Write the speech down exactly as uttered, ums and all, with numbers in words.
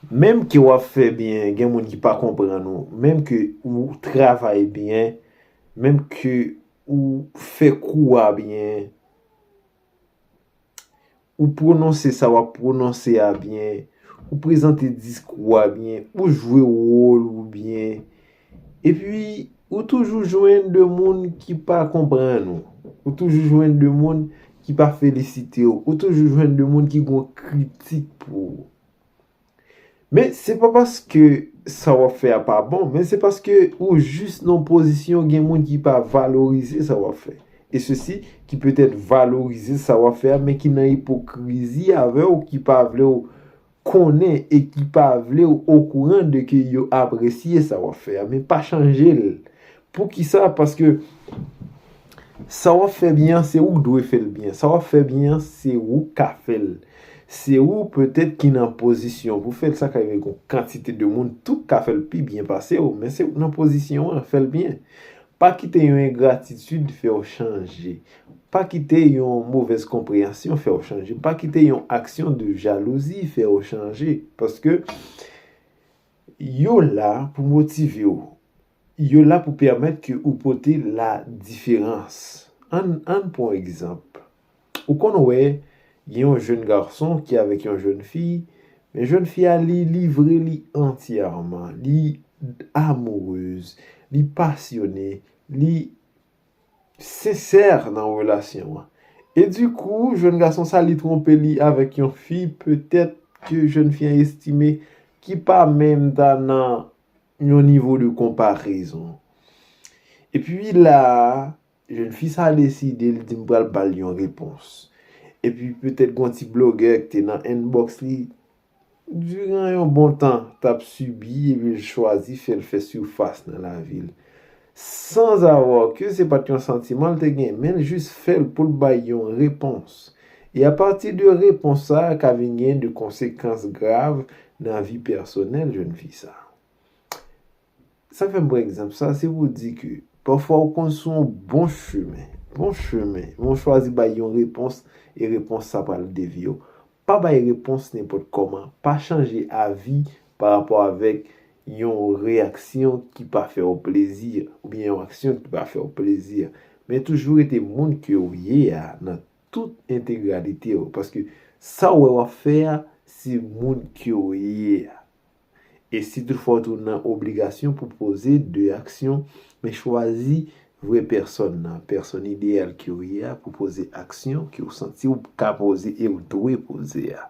Menm ke w ap fè byen, gen moun ki pa konprann ou. Menm ke ou travay byen, menm ke ou fè kou a byen, ou pwononse sa w ap pwononse a byen, ou prezante diskou a byen, ou jwe wòl ou byen. Epi, ou toujou jwenn de moun ki pa konprann ou. Ou toujou jwenn de moun ki pa felisite w. Ou toujou jwenn de moun ki gon kritik pou ou. Men se pa paske sa w ap fè a pa bon, men se paske ou jis nan pozisyon gen moun ki pa valorize sa w ap fè. E sesi ki petèt valorize sa w ap fè a, men ki nan ipokrizi avè w, ki pa vle w konnen e ki pa vle w okouran de ke yo apresye sa w ap fè a. Men pa chanje l. Poukisa? Paske sa w ap fè byen an, se ou k dwe fè l byen. Sa w ap fè byen an, se ou k ka fè l. Se ou petèt ki nan pozisyon pou fè l. Sa ka rive gon kantite de moun, tout ka fè l pi byen pase w, men se ou k nan pozisyon an, fè l byen. Pa kite yon engratitid fè w chanje. Pa kite yon movèz konpreyansyon fè w chanje. Pa kite yon aksyon de jalouzi fè w chanje. Paske yo la pou motive w. Yo la pou pèmèt ke ou pote la diferans. Ann, ann pran yon egzanp. Ou konn wè, gen yon jèn gason ki avèk yon jèn fi, men jèn fi a, li livre li antyèman, li amourez, li pasyone, li sensè nan relasyon an. E dikou, jèn gason sa, li twonpe li avèk yon fi, petèt ke jèn fi an estime ki pa menm ta nan yon nivo de konparezon. Epi la, jèn fi sa deside, li di, "M pral ba l yon repons." Epi petèt gon ti blogè ki te nan inbox li, diran yon bon tan, t ap sibi, epi l chwazi fè l fè sifas nan lavi l. Sanzavwa ke se pa t yon santiman l te gen, men l jis fè l pou l bay yon repons. E apati de repons sa a, ka vin gen de konsekans grav nan vi pèsonèl jèn fi sa a. Sa fè m pran egzanp sa, se pou di ke pafwa ou konn sou yon bon chemen, bon chemen, men w chwazi bay yon repons, e repons sa pral devye w. Pa bay repons nenpòt kòman, pa chanje avi pa rapò avèk yon reyaksyon ki pa fè w plezi, oubyen yon aksyon ki pa fè w plezi. Men toujou rete moun ke w ye a nan tout entegralite w, paske sa w wè w ap fè a, se moun ke w ye a. E si toutfwa w tou nan obligasyon pou poze de aksyon, men chwazi vrè pèsòn nan, pèsòn ideyal ke w ye a, pou poze aksyon ke w santi w ka poze e w dwe poze a.